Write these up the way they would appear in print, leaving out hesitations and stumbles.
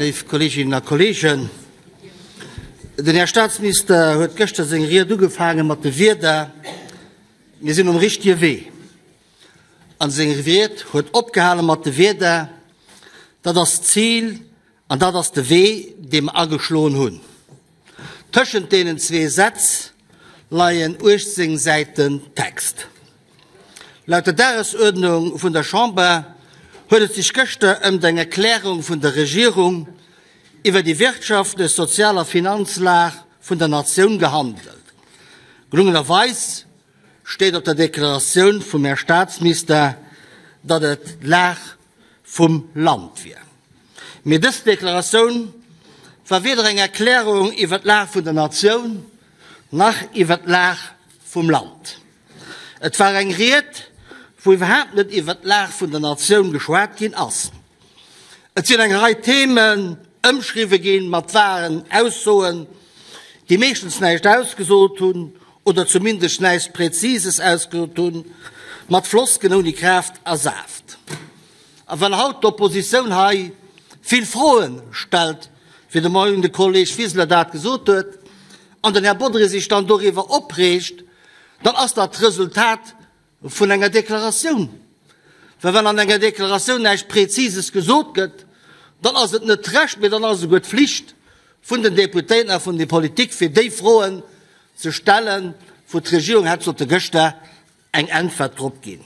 Léif Kolleeginnen a Kolleegen, den Här Statsminister huet gëschter seng Ried ugefaange mat de Wierder, Mir sinn um richtige Wee. An seng Ried huet opgehale mat de Wierder, Dat ass d'Zil an dat ass de Wee, dee mer ageschloen hunn. Tëschent deenen zwee Sätz leien 18 Säiten Text. Laut der Dagesuerdnung vun der Chamber huet et sech gëschter ëmt eng Erklärung vun der Regierung iwwer déi wirtschaftlech, sozial a Finanzlag vun der Natioun gehandelt. Gelungenerweis steet op der Deklaratioun vum Här Staatsminister, datt et d'Lag vum Land wier. Mee dës Deklaratioun war weder eng Erklärung iwwer d'Lag vun der Natioun nach iwwer d'Lag vum Land. Et war eng Ried, wou iwwerhaapt net iwwer d'Lag vun der Natioun geschwat ginn ass. Et sinn eng Rei Themen ëmschriwwe ginn mat vagen Aussoen, déi meeschtens näischt ausgesot hunn oder zumindest näischt Präzises ausgesot hunn, mat Flosken ouni Kraaft a Saaft. A wann haut d'Oppositioun hei vill Froe stellt, wéi de Moien de Kolleg Wiseler dat gesot huet, an den Här Bodry sech dann doriwwer opreegt, dann ass dat d'Resultat vun enger Deklaratioun. Well wann an enger Deklaratioun näischt Präzises gesot gëtt, dann ass et net d'Recht, mee dann ass esouguer d'Flicht vun den Deputéierten a vun der Politik, fir déi Froen ze stellen, wou d'Regierung hätt sollte gëschter eng Äntwert drop ginn.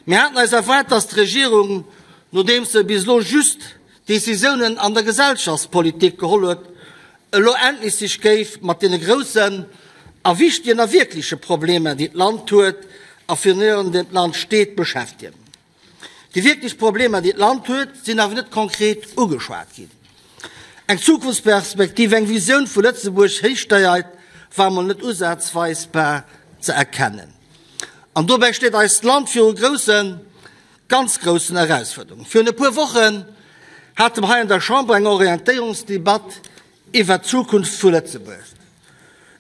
Mir haten eis erwaart, dass d'Regierung, nodeems se bis elo just Décisiounen an der Gesellschaftspolitik geholl huet, elo endlech sech géif mat deene groussen a wichtigen a wierkleche Problemer, déi d'Land huet a virun deenen d'Land steet, beschäftegen. Déi wierklech Problemer, déi d'Land huet, sinn awer net konkret ugeschwat ginn. Eng Zukunftsperspektiv, eng Visioun vu Lëtzebuerg héichsteiert, war mol net usazweisbar ze erkennen. An dobäi steet eist Land viru groussen, ganz groussen Erausfuerderungen. Virun e puer Wochen hate mer hei an der Chamber eng Orientéierungsdebatt iwwert d'Zukunft vu Lëtzebuerg.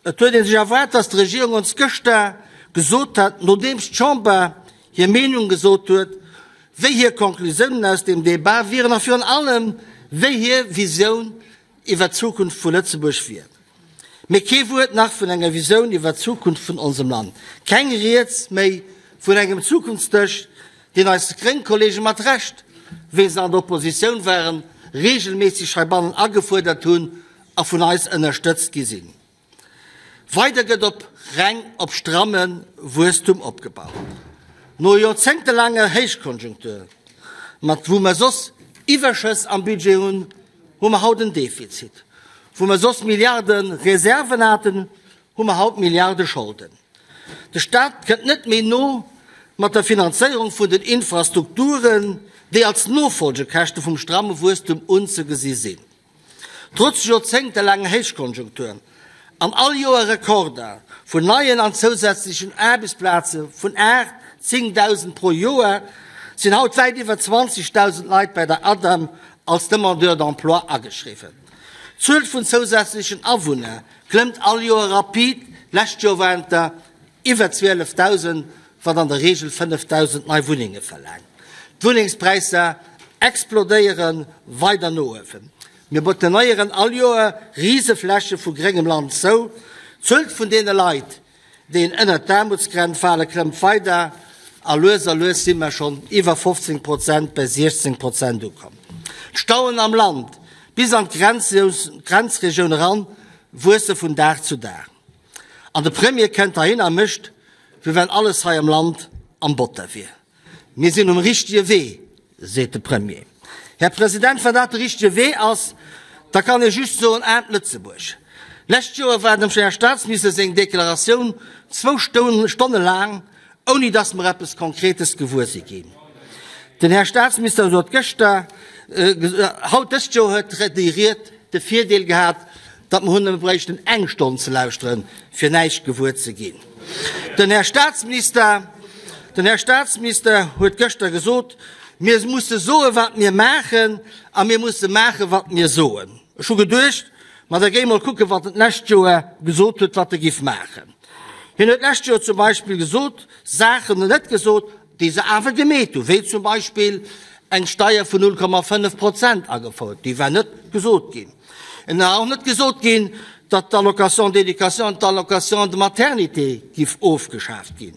Et huet ee sech erwaart, dass d'Regierung ons gëschter gesot hätt, nodeems d'Chamber hir Meenung gesot huet, wéi hir Conclusiounen aus deem Débat wieren a virun allem, wéi hir Visioun iwwert d'Zukunft vu Lëtzebuerg wier. Mee kee Wuert nach vun enger Visioun iwwert d'Zukunft vun onsem Land, keng Rieds méi vun engem Zukunftsdësch, deen eis gréng Kollege mat Recht, wéi se an der Oppositioun waren, regelméisseg heibannen agefuerdert hunn a vun eis ënnerstëtzt gi sinn. Weider gëtt op reng op stramme Wuesstum opgebaut. No joerzéngtelaanger Héichkonjunktur, mat wou mer soss Iwwerschëss am Budget hunn, hu mer haut en Defizit. Wou mer soss Milliarde Reserven haten, hu mer haut Milliarde Scholden. De Staat kënnt net méi no mat der Finanzéierung vun den Infrastrukturen, déi als Nofolgekäschte vum stramme Wuesstum unzegesi sinn. Trotz joerzéngtelaanger Héichkonjunktur an all Joer Rekorder vun neien an zousätzlechen Aarbechtsplaze vun 8, 10.000 pro Joer, sinn haut wäit iwwer 20.000 Leit bei der ADEM als Demandeur d'emploi ageschriwwen. D'Zuel vun zousätzlechen Awunner klëmmt all Joer rapid, d'lescht Joer waren et der iwwer 12.000, wat an der Reegel 5.000 nei Wunnenge verlaangt. D'Wunnengspräisser explodéiere weider no uewen. Mir betonéieren all Joer Risefläche vu gréngem Land zou. D'Zuel vun deene Leit, déi ënnert d'Aarmutsgrenz fale, klëmmt weider a lues a lues si mer schonn iwwer 15 Prozent bei 16 Prozent ukomm. D'Stauen am Land bis an d'Grenzregioun eran wuesse vun Dag zu Dag. An de Premier kënnt heihin a mécht, wéi wann alles hei am Land am Botter wier. Mir sinn um richtege Wee, seet de Premier. Här President, wann dat de richtege Wee ass, da kann ee just soen, Aarmt Lëtzebuerg! Lescht Joer war dem Här Staatsminister seng Deklaratioun zwou Stonne laang, ouni dass mer eppes Konkretes gewuer si ginn. Den Här Staatsminister huet gëschter, haut dëst Joer huet déi Ried de Virdeel gehat, datt mer hunn nëmme bräichten eng Stonn ze lauschteren, fir näischt gewuer ze ginn. Den Här Staatsminister, den Här Staatsminister huet gëschter gesot, mir musse soen, wat mir maachen, a mir musse maachen, wat mir soen. Ech hu geduecht, ma da géi mol kucken, wat en d'lescht Joer gesot huet, wat e giff maachen. Hien huet d'lescht Joer zum Beispill gesot, Saachen net gesot, déi se awer gemeet hunn, wéi zum Beispill. eng Steier vun 0,5 Prozent agefouert. Déi war net gesot ginn. Et war och net gesot ginn, datt d'Allocation d'éducation an d'Allocation de maternité giff ofgeschaaft ginn.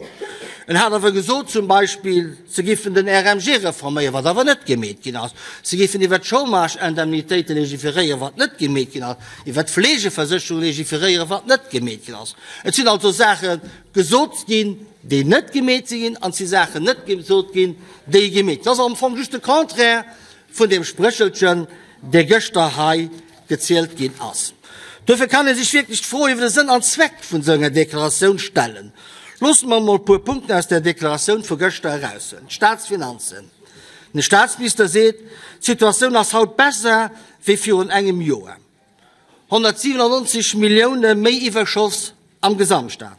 En hat awer gesot zum Beispill, se giffen den RMG reforméieren, wat awer net gemeet ginn ass. Se giffen iwwert d'Chômage-Indemnitéite legiferéieren, wat net gemeet ginn ass. Iwwert d'Fleegeversécherung legiferéieren, wat net gemeet ginn ass. Et sinn also Saache gesot ginn, déi net gemeet si ginn, an et si Saachen net gesot ginn, déi gemeet sinn. Dat ass am Fong just de Contraire vun deem Spréchelchen, dee gëschter hei gezielt ginn ass. Dofir kann ee sech wierklech d'Fro iwwer de Sënn an Zweck vun esou enger Deklaratioun stellen. Loosse mer emol e puer Punkten aus där Deklaratioun vu gëschter eraushuelen. D'Staatsfinanzen. Den Staatsminister seet, d'Situatioun ass haut besser wéi virun engem Joer. 197 Millioune méi Iwwerschoss am Gesamtstaat.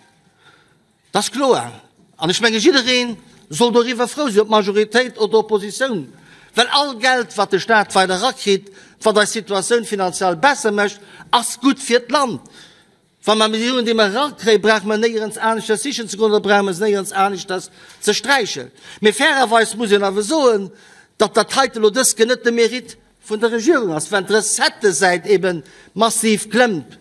Dat ass kloer. An ech menge jidderee soll doriwwer frou sinn, ob Majoritéit oder Oppositioun, well all Geld, wat de Staat weider erakritt, wat eis Situatioun finanziell besser mécht, ass gutt fir d'Land. Wa mer Milliounen, déi mer erakréien, brauche mer néierens aneschters sichen ze goen oder brauche mer se néierens aneschters ze sträichen. Mee fairerweis muss een awer soen, datt dat heite elo dës Kéier net de Mérite vun der Regierung ass, well d'Recettësäit ebe massiv klëmmt,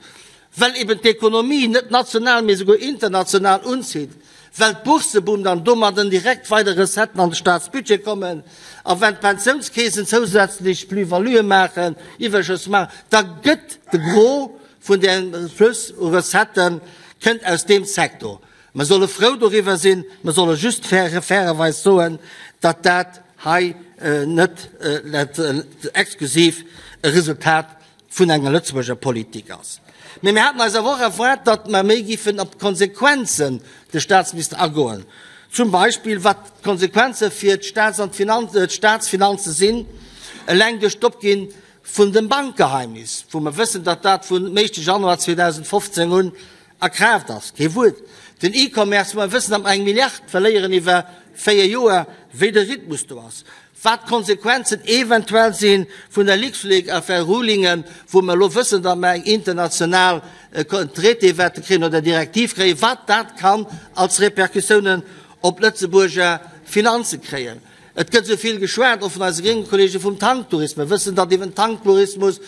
well eben d'Ekonomie net national, mee souguer international unzitt, well d'Bourse boomt an domadden direkt weider Recetten an de Staatsbudget kommen a well d'Pensiounskeesen zousätzlech Plus-valuë maachen, Iwwerschëss maachen, da gëtt de Gros vun deem Plus u Recettë kënnt aus deem Sektor. Mer solle frou doriwwer sinn, mer solle just fairerweis soen, datt dat hei net exklusiv e Resultat vun enger Lëtzebuerger Politik ass. Mee mir haten eis awer och erwaart, datt mer méi giffen op d'Konsequenzen de Staatsminister agoen, zum Beispill wat d'Konsequenze fir d'Staats an d'Staatsfinanze sinn, eleng duerch d'Opgi vun dem Bankgeheimnis, wou mer wëssen, datt dat vun éischte Januar 2015 un A Kraaft ass kee Wuert. Den E-Commerce, wou mer wëssen, datt mer eng Milliard verléieren iwwer 4 Joer, wéi de Rhythmus do ass, wat d'Konsequenzen eventuell si vun der LuxLeaks-Affär, Rulingen, wou mer elo wëssen, datt mer eng international Traité wäerte kréien oder Direktiv kréien, wat dat kann als Répercussiounen op d'Lëtzebuerger Finanze kréien. Et gëtt esou vill geschwat, och vun eise grénge Kollege vum Tanktourismus. Mir wëssen, datt iwwer den Tanktourismus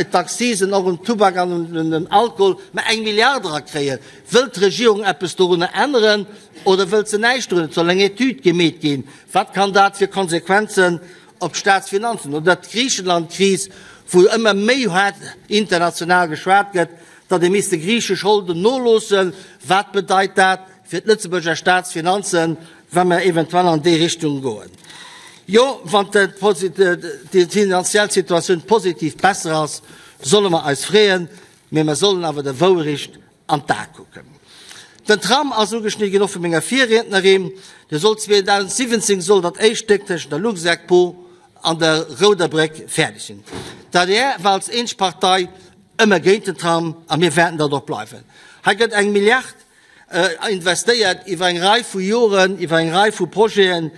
d'Accisen och um Tubak an un den Alkohol mer eng Milliard erakréien. Wëllt d'Regierung eppes dorunner änneren oder wëllt se näischt dorunner? Et soll eng Etüd gemeet ginn. Wat kann dat fir Konsequenzen op d'Staatsfinanzen hunn? Oder d'Griichenland-Kris, wou ëmmer méi haart international geschwat gëtt, datt ee misst de griiche Scholden noloossen. Wat bedeit dat fir d'Lëtzebuerger Staatsfinanzen? Wa mer eventuell an déi Richtung goen, jo, wann déi finanziell Situatioun positiv besser ass, solle mer eis freeën, mee mer sollen awer der Wouerecht an d'A kucken. Den Tram ass ugeschnidde ginn, och vu menger Virriednerin. Dee soll 2017 soll dat éischt Stéck tëschent der Luxexpo an der Rouder Bréck fäerdeg sinn. D'adr war als eenzeg Partei ëmmer géint den Tram a mir wäerten dat och bleiwen. Hei gëtt eng Milliard investéiert iwwer eng Rei vu Joren, iwwer eng Rei vu Projeten,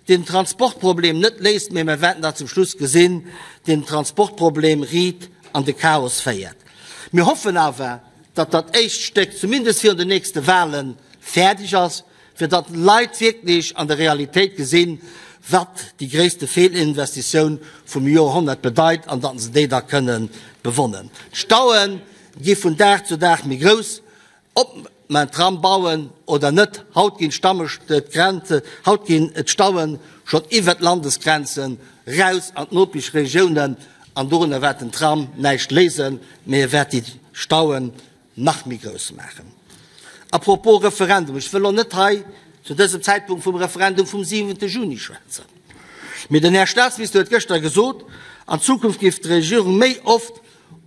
deen den Transportproblem net léist, mee mer wäerten dat zum Schluss gesinn, deen den Transportproblem riit an de Chaos féiert. Mir hoffen awer, datt dat éischt Stéck zumindest virun den nächste Wahlen fäerdeg ass, fir datt d'Leit wierklech an der Realitéit gesinn, wat déi gréisste Feelinvestitioun vum Joerhonnert bedeit an datt se déi da kënnen bewonnen. D'Staue gi vun Dag zu Dag méi grouss. Ob mer en Tram bauen oder net, haut ginn haut ginn d'Stauen schonn iwwert d'Landesgrenzen raus an d'Nopeschregiounen an dorunner wäert den Tram näischt léisen, mee e wäert déi Stauen nach méi grouss maachen. A propos Referendum, ech wëll elo net hei zu dësem Zäitpunkt vum Referendum vum siwente Juni schwätzen, mee den Här Staatsminister huet gëschter gesot, an Zukunft géif d'Regierung méi oft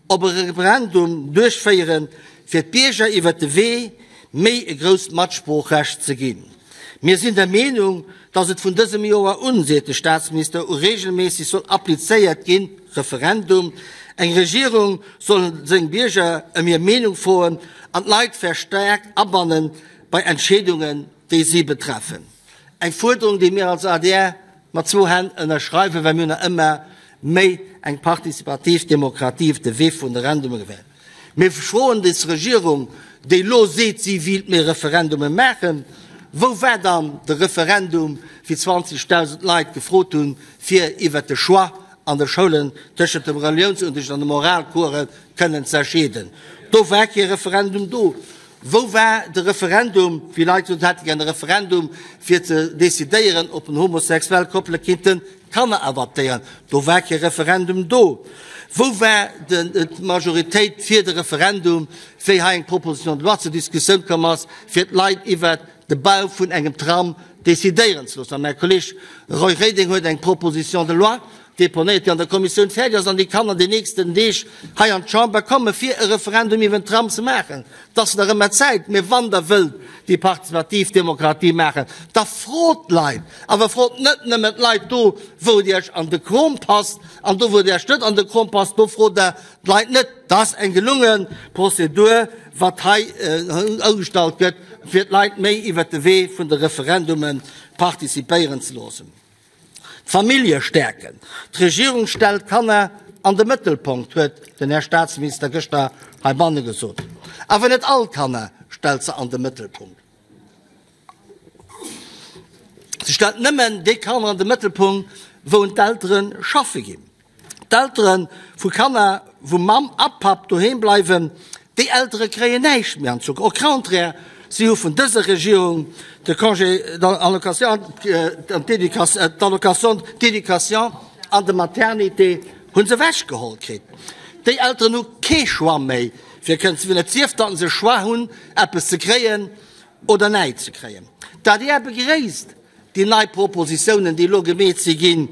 op e Referendum duerchféieren, fir d'Bierger iwwert de Wee méi e grousst Matsproochrecht ze ginn. Mir sinn der Meenung, datt et vun dësem Joer un, seet de Staatsminister, u regelméisseg soll applizéiert ginn, Referendum. Eng Regierung soll seng Bierger ëm hir Meenung froen an d'Leit verstäerkt abanne bei Entscheedungen, déi si betreffen. Eng Fuerderung, déi mir als adr mat zwou Hänn ënnerschreiwen, well mir hunn nach ëmmer méi eng participativ Demokratie op de Wee vun de Referendume gewäert. Mir froen des Regierung, déi elo seet, si wíilt méi Referendume maachen. Wou war dann de Referendum, wéi 20.000 Leit gefrot hunn, fir iwwert de Choix an de Schoulen tëschent dem Reliounsunterricht an de Moralcourse kënnen ze entscheeden? Do war kee Referendum do. Wou war de Referendum, wéi Leit gesot hunn, hätte gär e Referendum, fir ze decidéieren, ob en homosexuell Koppele kinnten Kanner adoptéieren? Do war kee Referendum do. Wou war d'Majoritéit fir de Referendum, wéi hei eng Proposition de loi zur Diskussioun komm ass, fir d'Leit iwwert de Bau vun engem Tram decidéieren ze loossen? A mäi Kolleeg Roy Reding huet eng Proposition de loi deponéiert, déi an der Kommissioun fäerdeg ass an déi kann an den nächsten Deeg hei an d'Chamber kommen, fir e Referendum iwwer den Tram ze maachen. Et ass nach ëmmer Zäit. Mee wann Der wëllt déi participativ Demokratie maachen, da frot d'Leit. Awer frot net nëmmen d'Leit do, wou et Iech an de Krom passt, an do, wou et Iech net an de Krom passt, do frot Der d'Leit net. Dat ass eng gelunge Prozedur, wat hei ugestallt gëtt, fir d'Leit méi iwwert de Wee vun de Referendume participéieren ze loossen. D'Famillje stäerken. D'Regierung stellt d'Kanner an de Mëttelpunkt, huet den Här Staatsminister gëschter heibanne gesot. Awer net all Kanner stellt se an de Mëttelpunkt. Se stellt nëmmen déi Kanner an de Mëttelpunkt, wou en d'Eltere schaffe ginn. D'Eltere vu Kanner, wou Mamm a Papp doheem bleiwen, déi Eltere kréien näischt méi an Zukunft. Au contraire, si hu vun dëser Regierung de Congé d'allocation, d'allocation d'éducation an de maternité hu se ewechgeholl kritt. Déi Elteren hu kee Choix méi, fir kënnen ze wielen, et sief datt se e Choix hunn, eppes ze kréien oder näischt ze kréien. D'adr begréisst Déi nei Propositiounen, déi elo gemeet si ginn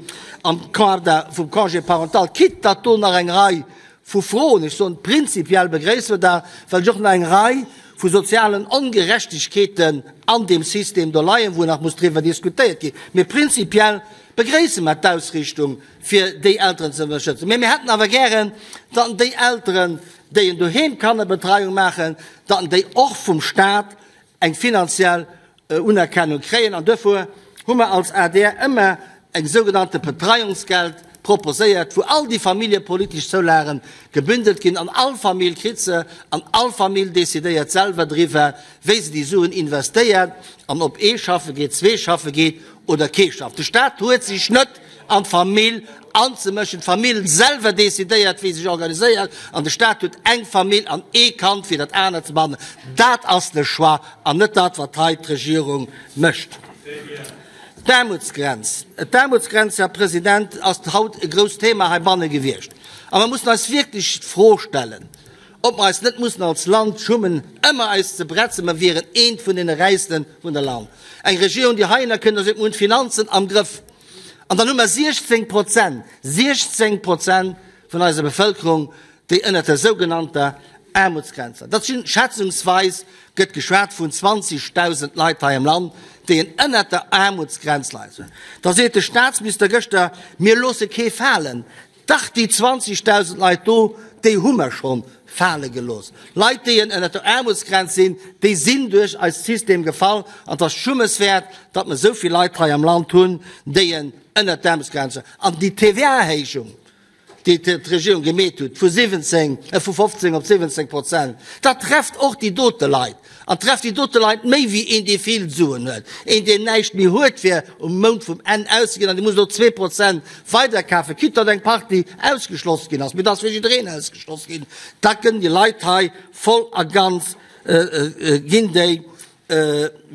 am Kader vum Congé parental, quitte datt do nach eng Rei vu Froen, ech soen prinzipiell begréisse mer dat, well ech och nach eng Rei vu sozialen Ongerechtegkeeten an deem System do leien, wou nach muss driwwer diskutéiert ginn. Mee prinzipiell begréisse mer d'Ausrichtung, fir déi Elteren ze ënnerstëtzen. Mee mir hätten awer gären, datt déi Elteren, déi en doheem Kannerbetreiung maachen, datt déi och vum Stat eng finanziell Unerkennung kréien. An duerfir hu mer als adr ëmmer eng sougenannte Betreiungsgeld proposéiert, wou all déi familljepolitesch Zoulagen gebündelt ginn an all Famill kritt se an all Famill decidéiert selwer driwwer, wéi se déi Suen investéiert an ob ee schaffe geet, zwee schaffe geet oder kee schafft. De Stat huet sech net an d'Famill anzemëschen. D'Famill selwer decidéiert, wéi se sech organiséiert, an de Stat huet eng Famill an ee Kand fir dat anert ze behandelen. Dat ass de Choix an net dat, wat hei d'Regierung mécht. D'Aarmutsgrenz, d'Aarmutsgrenz, Här President, ass haut e grousst Thema heibanne gewiescht. A mer mussen eis wierklech d'Fro stellen, ob mer eis net mussen als Land schummen, ëmmer eis ze bretzen, mer wieren eent vun deene räichste vun der Land. Eng Regierung, déi heihinner kënnt a seet, mer hunn d'Finanzen am Grëff, an dann hu mer 16 Prozent, 16 Prozent vun eiser Bevëlkerung, déi ënnert der sougenannter Aarmutsgrenz leien. Dat sinn, schätzungsweis gëtt geschwat vun 20.000 Leit hei am Land, déi en ënnert der Aarmutsgrenz leien. Da seet de Staatsminister gëschter, mir loosse kee falen. Dach, déi 20.000 Leit do, déi hu mer schonn fale gelooss. Leit, déi en ënnert der Aarmutsgrenz sinn, déi sinn duerch eist System gefall. An et ass schummeswäert, datt mer esou vill Leit hei am Land hunn, déi en ënnert der Aarmutsgrenz. An déi TVA-Héijung, déi d'Regierung gemeet huet, vu 17, vu 15 op 17 Prozent, dat trefft och déi dote Leit an trefft déi dote Leit méi wéi een, dee vill Suen huet. Een, deen näischt méi huet, fir um Mount vum Enn auszeginn an dee muss elo 2% weiderkafen, quitte datt eng Partie ausgeschloss ginn ass, mee et ass fir jiddereen ausgeschloss ginn, da gënn déi Leit hei voll a ganz ginn déi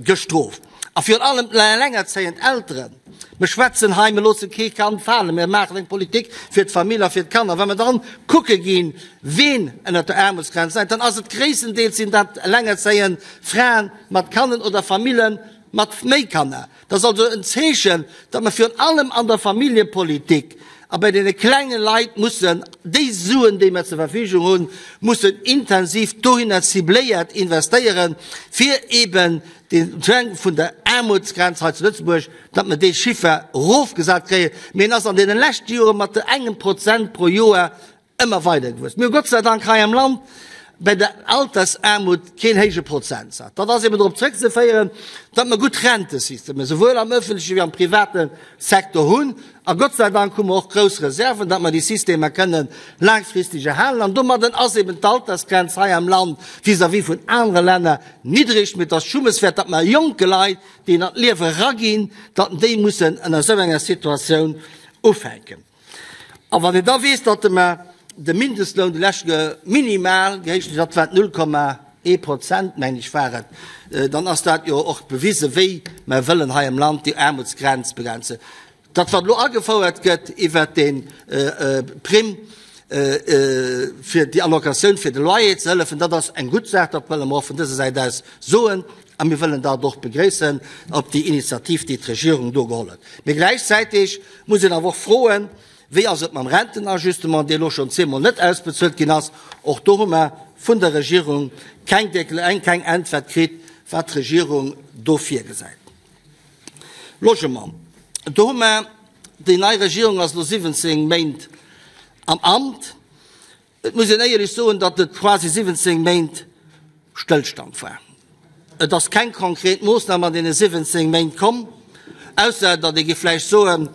Gestrooft. A virun allem d'elengerzéiend Elteren. Mir schwätzen hei, mir loosse kee Kand falen, mir maachen eng Politik fir d'Famill a fir d'Kanner. Wa mer dann kucke ginn, ween ënnert der Aarmutsgrenz läit, dann ass et gréisstendeels sinn dat elengerzéiend Fraen mat Kannen oder Famille mat méi Kanner. Dat ass also en Zeechen, datt mer virun allem an der Familljepolitik a bei deene klenge Leit mussen déi Suen, déi mer zur Verfügung hunn, mussen intensiv dohinner cibléiert investéieren, fir eben den Trend vun der Aarmutsgrenz hei zu Lëtzebuerg, datt mer dee Chiffer erofgesat kréien. Mee en ass an deene leschte Jore mat engem Prozent pro Joer ëmmer weider gewuess. Mir hu Gott sei Dank hei am Land. bei der Altersaarmut keen héije Prozentsaz. Dat ass eben drop zrëckzeféieren, datt mer gutt Rentesystemer souwuel am öffentleche wéi am private Secteur hunn. A Gott sei Dank hu mer och grouss Reserven, datt mer déi Systemer kënnen laangfristeg erhalen. An domadden ass eben d'Altersgrenz hei am Land vis-à-vis vun anere Länner niddreg. Mee et ass schummeswäert, datt mer jonke Leit, déi an d'Liewe eraginn, datt déi mussen ënner esou enger Situatioun ufänken. A wann een da weess, datt mer de Mindestloun de leschte minimal gehéicht hunn, dat war 0,1 Prozent, meng ech war et, dann ass dat jo och bewisen, wéi mer wëllen hei am Land déi Aarmutsgrenz begrenzen. Dat, wat elo agefouert gëtt iwwert dee Primm fir déi Allocatioun fir de Loyer ze hëllefen, dat ass eng gutt Saach, dat wëlle mer och vun dëser Säit aus soen a mir wëllen dat och begréissen, op déi Initiativ, déi d'Regierung do geholl huet. Mee gläichzäitig muss een awer och froen, Wéi ass et mam Rentenajustement, dee elo schonn zweemol net ausbezuelt ginn ass? Och do hu mer vun der Regierung keng keng Äntwert kritt, wat d'Regierung do virgesäit. Logement, do hu mer, déi nei Regierung ass elo 17 Méint am Amt. Et muss een éierlech soen, datt et quasi 17 Méint Stëllstand war. Et ass keng konkret Moossnam an deene 17 Méint komm, ausser datt ee géif vläicht soen,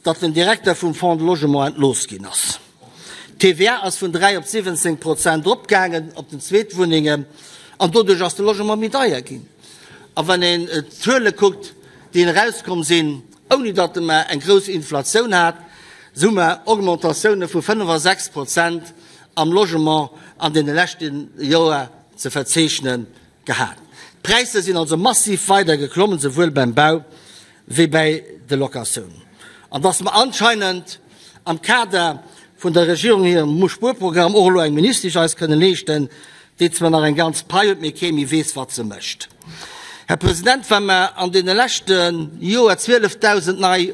datt den Direkter vum Fonds de Logement entlooss ginn ass. D'TVA ass vun 3 op 17 Prozent eropgaangen op den Zweetwunnengen an doduerch ass de Logement méi deier ginn. A wann een d'Zuele kuckt, déi erauskomm sinn, ouni datt mer eng grouss Inflatioun hat, esou hu mer Augmentatioune vu 5 a 6 Prozent am Logement an deene leschte Joer ze verzeechne gehat. D'Präisser sinn also massiv weider geklommen, souwuel beim Bau wéi bäi de Locatiounen. An datt mer anscheinend am Kader vun der Regierung hirem Spuerprogramm och elo eng Ministesch eis kënne leeschten, déi zwar nach eng ganz Pai huet, mee kee méi weess, wat se mécht. Här President, wa mer an deene leschte Joer 12.000 nei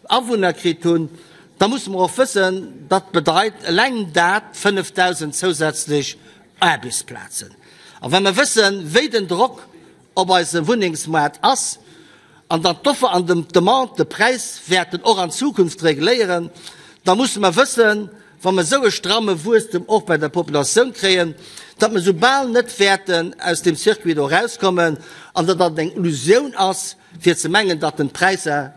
Awunner kritt hunn, da musse mer och wëssen, dat bedeit eleng dat 5.000 zousätzlech Aarbechtsplazen. A wa mer wëssen, wéi den Drock op eisem Wunnengsmaart ass an datt d'Offer an d'Demande de Präis wäerten och an Zukunft regléieren, da musse mer wëssen, wa mer esou e stramme Wuesstem och bei der Populatioun kréien, datt mer esou bal net wäerten aus deem Circuit do erauskommen an datt dat eng Illusioun ass, fir ze mengen, datt den d'Präisser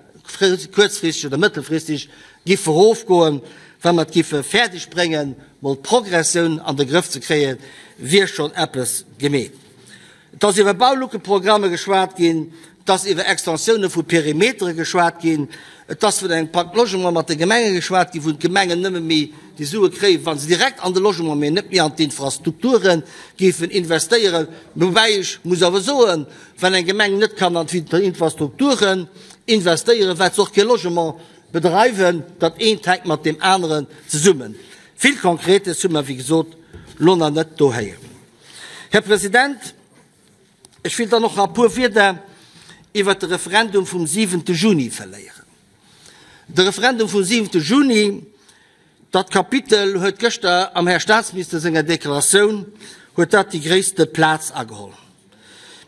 kuerzfristeg oder mëttelfristeg giffe erofgoen. Wa mer et giffe fäerdeg bréngen, mol d'Progressioun an de Grëff ze kréien, wier schonn eppes gemeet. Et ass iwwer Baulückeprogramme geschwat ginn, et ass iwwer Extensioune vu Perimetere geschwat ginn, et ass vun engem Pacte Logement mat de Gemenge geschwat ginn, wou d'Gemengen nëmme méi déi Sue kréien, wa se direkt an de Logement, mee net méi an d'Infrastrukture géifen investéieren. Woubäi ech muss awer soen, wann eng Gemeng net kann an d'Infrastrukturen investéieren, wäert se och kee Logement bedreiwen. Dat eent hänkt mat deem aneren zesummen. Vill Konkretes hu mer, wéi gesot, lo nach net do héieren. Här President, ech wéilt dann och nach e puer Wierder iwwert de Referendum vum siwente Juni verléieren. De Referendum vum siwente Juni, dat Kapitel huet gëschter am Här Statsminister senger Deklaratioun huet dat déi gréisste Plaz ageholl.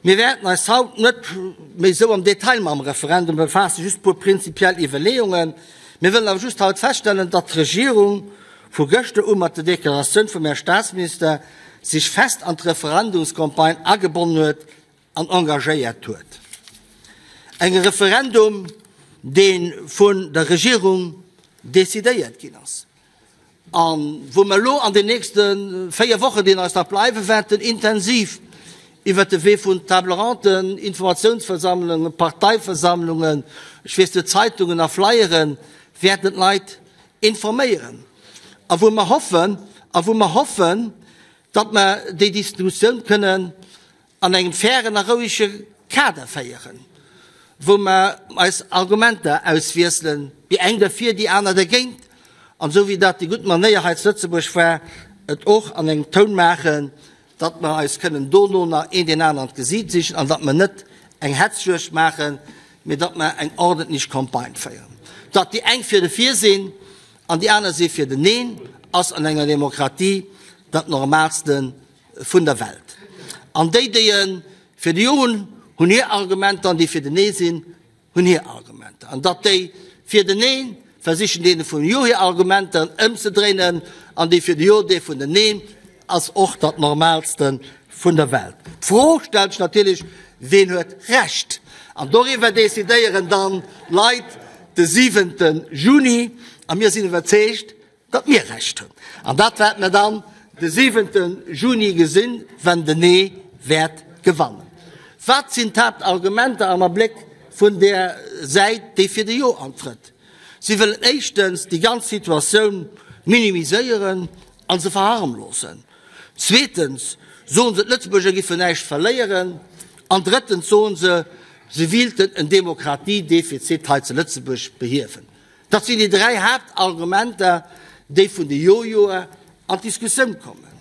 Mir wäerten eis haut net méi esou am Detail mam Referendum befaassen, just e puer prinzipiell Iwwerleeungen. Mir wëllen awer just haut feststellen, datt d'Regierung vu gëschter u mat der Deklaratioun vum Här Statsminister sech fest an d'Referendumscampagne agebonnen huet an engagéiert huet. Eng Referendum, dee vun der Regierung decidéiert ginn ass a wou mer elo an den nächste 4 Wochen, déi eis nach bleiwen, wäerten intensiv iwwert de Wee vun Table-ronden, Informatiounsversammlungen, Parteiversammlungen, ech weess net, Zeitungen a Flyeren, wäerten d'Leit informéieren a wou mer hoffen, a wou mer hoffen, datt mer déi Diskussioun kënnen an engem fairen a rouege Kader féieren, wou mer eis Argumenter auswiesselen, déi eng derfir, déi aner dergéint, an esou wéi dat déi gutt Manéier hei zu Lëtzebuerg war, et och an engem Toun maachen, datt mer eis kënnen dono nach een deen aneren an d'Gesiit sichen an datt mer net eng Hetzjuegd maachen, mee datt mer eng ordentlech Campagne féieren. Datt déi eng fir de Vir sinn an déi aner si fir den Neen, ass an enger Demokratie dat Normalste vun der Welt. An déi, déi e fir de Jo hunn, hunn hir Argumenter an déi fir den Nee sinn, hunn hir Argumenter. An datt déi fir den Neen versichen deene vum Jo hir Argumenter ëmzedréinen an déi fir de Jo déi vun den Neen. ass och dat Normaalste vun der Welt. D'Fro stellt sech natierlech, Ween huet Recht? An doriwwer decidéieren dann d'Leit de siwente Juni. A mir sinn iwwerzeegt, datt mir Recht hunn. An dat wäerte mer dann de siwente Juni gesinn, wenn den Nee wäert gewannen. Wat sinn d'Haaptargumenter am Abléck vun där Säit, déi fir de Jo antrëtt? Si wëllen éischtens déi ganz Situatioun minimiséieren a se verharmlosen. Zweetens soen se, d'Lëtzebuerger giffen näischt verléieren. An drëttens soen se, se wielten en Demokratiedefizit hei zu Lëtzebuerg behiewen. Dat sinn déi dräi Haaptargumenter, déi vun de Jo-Joer an d'Diskussioun kommen.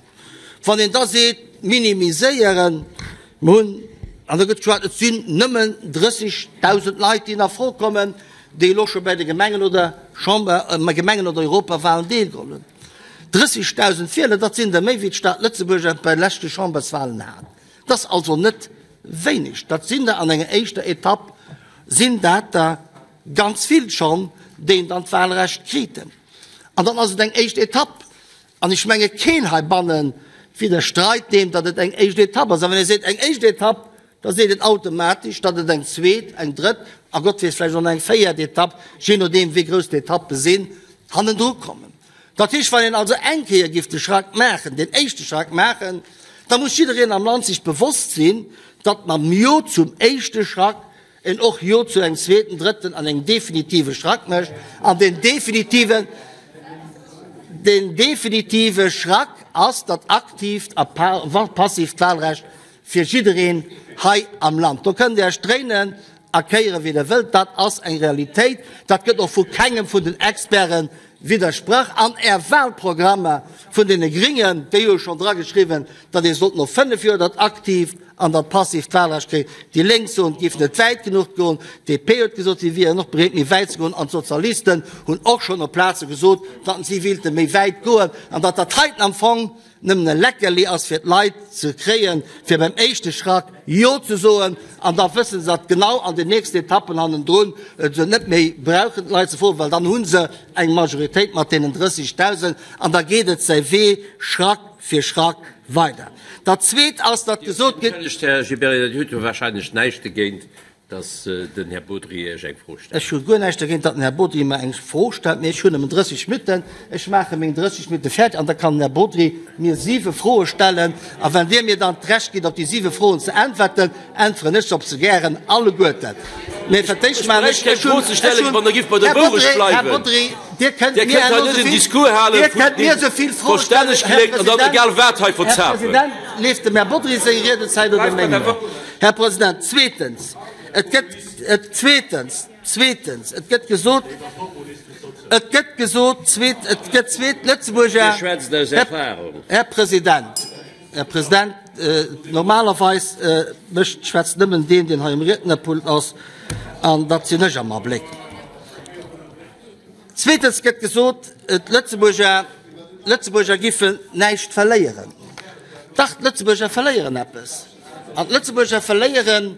Wann een da seet, minimiséieren, mer hunn, an da gëtt geschwat, et sinn nëmmen 30.000 Leit, déi a Fro kommen, déi elo scho bei de Gemengen oder Chamber, Gemengen oder Europawahlen deelgeholl hunn. 30.000 Wieler, dat sinn der méi wéi d'Stad Lëtzebuerg bei de leschte Chamberswahlen hat. Dat ass also net wéineg. Dat sinn der an enger éischter Etapp sinn dat der ganz vill schonn, déi dann d'Wahlrecht kriten. An dann ass et eng éischt Etapp. An ech menge keen heibanne widderstreit deem, datt et eng éischt Etapp ass. A wann ee seet eng éischt Etapp, da seet en automatesch, datt et eng zweet, eng drëtt a Gott weess vläicht och nach eng véiert Etapp, jee nodeem wéi grouss d'Etappe sinn, hannendru kommen. Dat heescht, wann een also eng Kéier géif de Schrack maachen, deen éischte Schrack maachen, da muss jiddereen am Land sech bewosst sinn, datt mam Jo zum éischte Schrack en och Jo zu engem zweeten, drëtten an engem definitive Schrack mécht. An deen definitiven, deen definitive Schrack ass dat aktiivt a passiivt Wahlrecht fir jiddereen hei am Land. Do kënnt Dir Iech dréinen a kéieren, wéi Der wëllt, dat ass eng Realitéit. Dat gëtt och vu kengem vun den Experte widdersprach. An Är Wahlprogrammer vun deene Gringen, déi hu schonn drageschriwwen, datt ee sollt no fënnef Joer dat aktiivt an dat passiivt Wahlrecht kréien. Déi Lénk soen, et géif net wäit genuch goen. D'DP huet gesot, si wieren och bereet, méi wäit ze goen. An d'Sozialisten hunn och schonn op Plaze gesot, datt si wéilte méi wäit goen an datt dat heiten am Fong nëmmen e Leckerli ass, fir d'Leit ze kréien, fir beim éischte Schrack Jo ze soen. An da wësse se, datt genau an den nächsten Etappen hannendrun et se net méi brauchen, d'Leit ze froen, well dann hu se eng Majoritéit mat deenen 30.000 an da geet et säi Wee Schrack fir Schrack weider. Dat Zweet ass, datt gesot gëtt. Entschëllegt, Här Gibéryen, Dir hutt jo wahrscheinlech näischt dogéint, datt den Här Bodry Iech eng Fro stellt. Ech hu guer näischt dogéint, datt den Här Bodry mer eng Fro stellt, mee ech hunn nëmmen 30 Minutten. Ech maache meng 30 Minutte fäerdeg an da kann den Här Bodry mir siwe Froe stellen. A wann Dir mir dann d'Recht gitt, op déi siwe Froen ze äntwerten, äntweren ech se op se gären alleguerten. Mee fir d'éischt Ech maachen bräicht ech, keng ech hunn, Fro ze ech stellen, hunn, wann Der gifft bei der Här Wourecht Bodry, Här bleiwen. Bodry, Dir kënnt Dir mir kënnt hei herno net en esouvill, Discours hale Dir vun kënnt mir deem esouvill Froe stellen, verstänneg Här kléngt an dann President, egal wat hei Här verzapen. President, leeft dem Här Bodry seng Riedezäit oder Bleift bei meng der elo? Wourecht. Här President, zweetens, et gëtt, et, zweetens, zweetens, et gëtt gesot, et gëtt gesot, zweet, et gëtt zweet, Dir d'Lëtzebuerger, schwätzt aus Här, Erfahrung. Här President, Här President, normalerweis mécht, schwätzt nëmmen deen, deen hei um Riednerpult ass, an dat sinn ech am Abléck. Zweetens gëtt gesot, d'Lëtzebuerger, d'Lëtzebuerger giffen näischt verléieren. Dach, d'Lëtzebuerger verléieren eppes. An d'Lëtzebuerger verléieren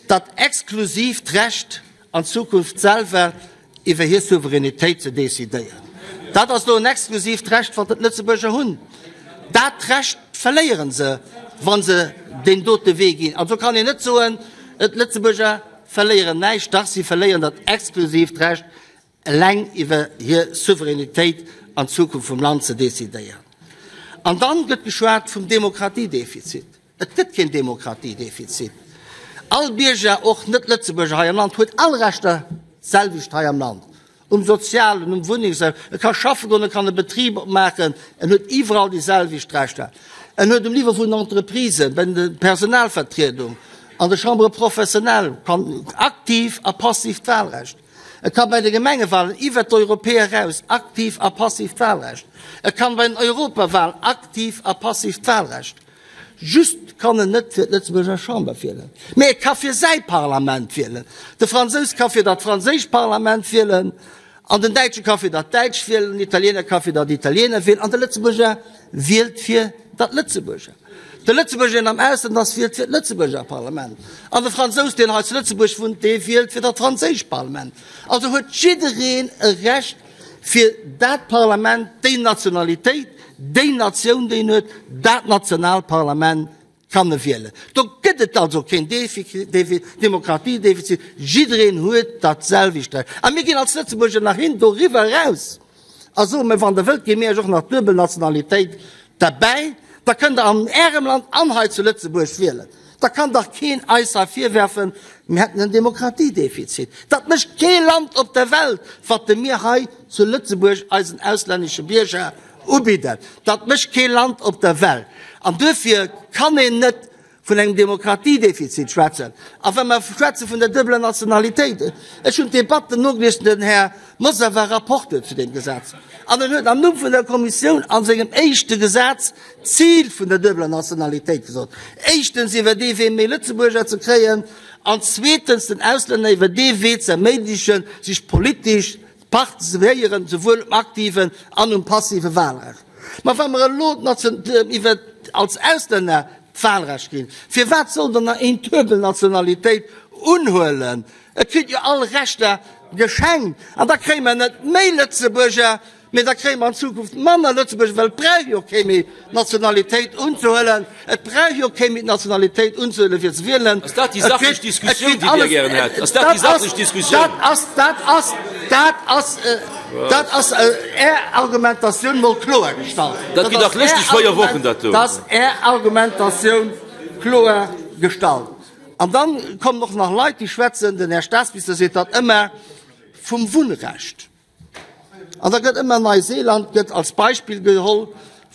dat exklusiivt Recht, an Zukunft selwer iwwer hir Souveränitéit ze decidéieren. Dat ass elo en exklusiivt Recht, wat d'Lëtzebuerger hunn. Dat Recht verléiere se, wa se deen dote Wee ginn. Also kann een net soen, d'Lëtzebuerger verléieren näischt. Dach, si verléieren dat exklusiivt Recht, eleng iwwer hir Souveränitéit an d'Zukunft vum Land ze decidéieren. An dann gëtt geschwat vum Demokratiedefizit. Et gëtt keen Demokratiedefizit. All Bierger, och Net-Lëtzebuerger hei am Land, huet all Rechter d'selwecht hei am Land, um sozialen, um Wunnengs-, e ka schaffe goen, e kann e Betrib opmaachen, en huet iwwerall déi selwecht Rechter. En huet um Niveau vun den Entreprisen, bei de Personalvertriedung, an de Chambres professionnelles, kann aktiv a passiv d'Wahlrecht. E ka bei de Gemengewahlen iwwert d'Europäer eraus aktiv a passiv d'Wahlrecht. E kann bei den Europawahlen aktiv a passiv d'Wahlrecht. Just kann en net fir d'Lëtzebuerger Chamber wielen, mee e ka fir säi Parlament wielen. De Fransous ka fir dat franséischt Parlament wielen, an den Däitsche ka fir dat däitscht wielen, den Italiener ka fir dat italiener wielen, an de Lëtzebuerger wielt fir dat Lëtzebuerger. De Lëtzebuerger, deen am Ausland ass, wielt fir d'Lëtzebuerger Parlament, an de Fransous, deen hei zu Lëtzebuerg wunnt, dee wielt fir dat franséischt Parlament. Also huet jiddereen e Recht, fir dat Parlament, déi Nationalitéit, déi Natioun, déi en huet, dat nationaalt Parlament kann e wielen. Do gëtt et also keen Demokratiedefizit, jiddereen huet dat selwecht Recht. A mir ginn als Lëtzebuerger nach hin doriwwer eraus a soen, mä wann Der wëllt, gi mir Iech och nach d'duebel Nationalitéit derbäi, da kënnt Der an Ärem Land an hei zu Lëtzebuerg wielen. Da kann dach keen eis hei virwerfen, mir hätten en Demokratiedefizit. Dat mécht kee Land op der Welt, wat de mir hei zu Lëtzebuerg eisen auslännesche Bierger ubidden. Dat mécht kee Land op der Welt. An duerfir kann een net vun engem Demokratiedefizit schwätzen. A wa mer schwätze vun der duebeler Nationalitéit, ech hunn d'Debatten nogelies, den Här Mosar war Rapporteur zu deem Gesetz an en huet am Numm vun der Kommissioun a sengem éischte Gesetz d'Zil vun der duebeler Nationalitéit gesot, éischtens iwwer dee Wee méi Lëtzebuerger ze kréien an zweetens den Auslänner iwwer dee Wee ze erméiglechen, sech politesch Participéieren, souwuel um aktiven an um passive Wahlrecht. Ma wa mer elo iwwer als Auslänner d'Wahlrecht ginn, firwat soll dann nach een d'duebel Nationalitéit unhuelen? Et kritt jo all Rechter geschenkt. An da kréie mer net méi Lëtzebuerger, mee da kréie mer an Zukunft manner Lëtzebuerger, well et brauch jo kee méi d'Nationalitéit unzehuelen. Et brauch jo kee méi d'Nationalitéit unzehuelen, fir ze wielen. Ass dat déi sachlech Diskussioun, déi Dir gären hätt? Ass dat déi sachlech Diskussioun? Dat ass, dat ass, dat ass, dat ass Är Argumentatioun mol kloer gestallt. Dat geet dach lëschteg 4 Wochen, dat do. Dat ass Är Argumentatioun kloer gestallt. An dann kommen och nach Leit, déi schwätzen, den Här Staatsminister seet dat ëmmer, vum Wunnrecht. An da gëtt ëmmer Neuseeland gëtt als Beispill geholl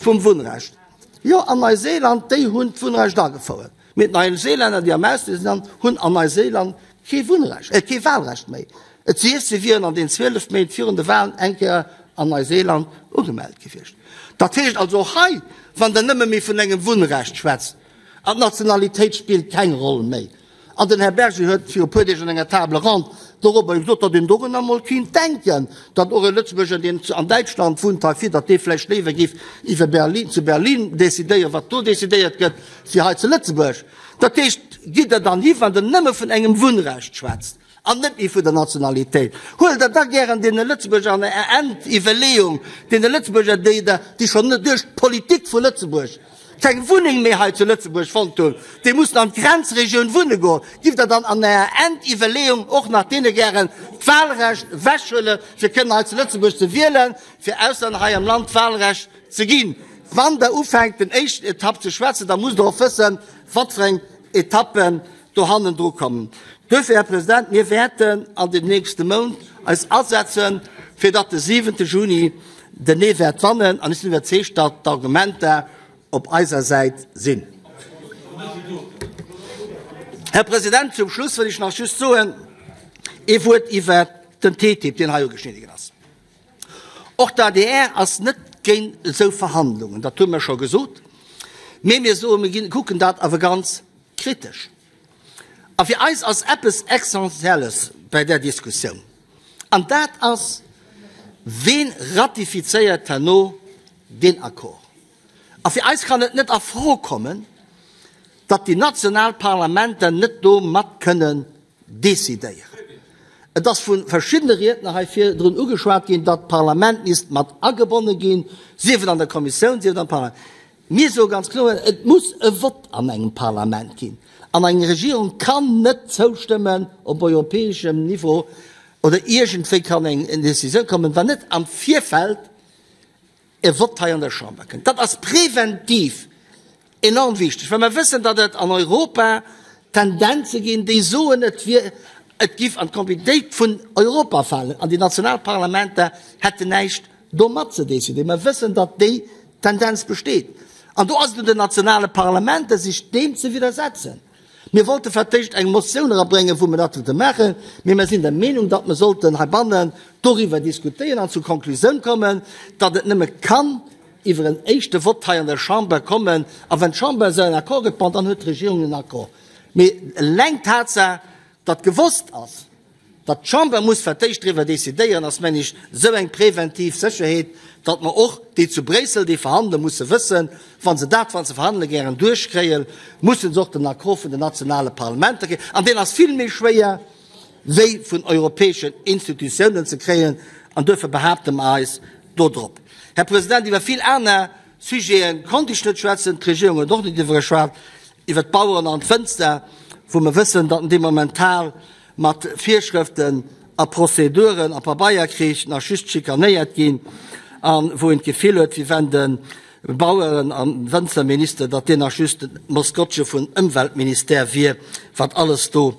vum Wunnrecht. Jo, an Neuseeland, déi hunn d'Wunnrecht agefouert. Mee d'Neuseelänner, déi am Ausland sinn, hunn an Neuseeland kee Wunnrecht, äh, kee Wahlrecht méi. Et sief, se wieren an den 12 Méint virun de Wahlen eng Kéier an Neuseeland ugemellt gewiescht. Dat heescht also och hei, wann Der nëmme méi vun engem Wunnrecht schwätzt, an d'Nationalitéit spillt keng Roll méi, An den Här Berger huet viru puer Deeg an enger Table ronde dorobber gesot, datt een dorunner emol kéint denken, datt och e Lëtzebuerger, deen an Däitschland wunnt, hei fir datt dee vläicht léiwer géif iwwer Berlin, zu Berlin decidéieren, wat do decidéiert gëtt, wéi hei zu Lëtzebuerg. Dat heescht, gitt Der dann hi, wann Der nëmme vun engem Wunnrecht schwätzt an net méi vun der Nationalitéit, huelt Der da gären deene Lëtzebuerger an Är Endiwwerleeung, deene Lëtzebuerger, déi Der, déi schonn duerch d'Politik vu Lëtzebuerg, keng Wunneng méi hei zu Lëtzebuerg fonnt hunn, déi mussen an d'Grenzregioun wunne goen, giff Der dann an Ärer Endiwwerleeung och nach deene gären d'Wahlrecht ewechhuelen, fir kënnen hei zu Lëtzebuerg ze wielen, fir Auslänner hei am Land d'Wahlrecht ze ginn? Wann Der ufänkt den éischten Etapp ze schwätzen, da musst Der och wëssen, wat fir eng Etappen do hannendru kommen. Duerfir, Här President, mir wäerten an den nächste Mount eis asetzen, fir datt de siwente Juni den Nee wäert wannen. An ech sinn iwwerzeegt, datt d'Argumenter op eiser Säit sinn. Här President, zum Schluss wëll ech nach just soen ee Wuert iwwert den TTIP, deen hei ugeschnidde ginn ass. Och d'ADR ass net géint esou Verhandlungen, dat hu mir scho gesot, mee mir soen, mir ginn, kucken dat awer ganz kritesch. A fir eis ass eppes Essentielles bei där Diskussioun, an dat ass, Ween ratifizéiert herno deen Accord? A fir eis kann et net a Fro kommen, datt déi national Parlamenter net do mat kënnen decidéieren. Et ass vu verschiddene Riedner hei virdrun ugeschwat ginn, datt d'Parlament misst mat agebonne ginn, sief et an der Kommissioun, sief et am Parlament. Mir soe ganz kloer, Et muss e Vott an engem Parlament ginn an eng Regierung kann net zoustëmmen op europäeschem Niveau oder iergendwéi kann eng Décisioun kommen, wann net am Virfeld e Vott hei an der Chamber kënnt. Dat ass preventiv enorm wichteg, well mer wëssen, datt et an Europa Tendenze ginn, déi soen, et wier, et giff an d'Kompetentéit vun Europa falen an déi national Parlamenter hätten näischt do mat ze décidéieren. Mer wëssen, datt déi Tendenz besteet. An do ass et un den nationale Parlamenter, sech deem ze widdersetzen. Mir wollte fir d'éischt eng Motioun erabréngen, wou mer dat wollte maachen, mee mer sinn der Meenung, datt mer sollten heibannen doriwwer diskutéieren an zur Konklusioun kommen, datt et nëmme kann iwwer en éischte Vott hei an der Chamber kommen. A wann d'Chamber esou en Accord gëtt, bon, dann huet d'Regierung en Accord. Mee eleng d'Tatsaach, datt gewosst ass, datt d'Chamber muss fir d'éischt driwwer decidéieren, ass, mengen ech, esou eng preventiv Sécherheet, datt mer och déi zu Bréissel, déi verhandele musse wëssen, wa se dat, wat se verhandele gären duerchkréien, musse se och den Accord vun den nationale Parlamenter kréien. An deen ass vill méi schwéier wéi vun europäeschen Institutiounen ze kréien. An duerfir behaapte mer eis do drop. Här President, iwwer vill aner. Sujete konnt ech net schwätzen, d'Regierung huet och net iwwer geschwat, iwwer d'Baueren an d'Wënzer, wou mer wëssen, datt déi momental mat Virschrëften a Prozeduren a Pabeierkrich nach just schikanéiert ginn a wou een d'Gefill huet, wéi wenn de Baueren a Wënzerminister, datt deen nach just d'Maskottche vun Ëmweltministère wier, wat alles do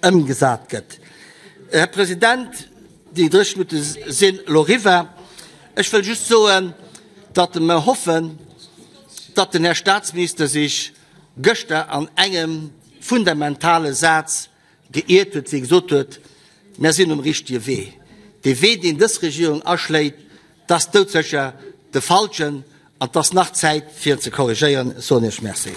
ëmgesat gëtt. Här President, déi 30 Minutte sinn elo eriwwer. Ech wëll just soen, datt mer hoffen, datt den Här Statsminister sech gëschter an engem fundamentale Saz geiert huet, wéi e gesot huet, Mer sinn um richtige Wee. Dee Wee, deen dës Regierung aschléit, 't ass doudsécher de falschen an 't ass nach Zäit, fir en ze korrigéieren. Ech soen Iech Merci.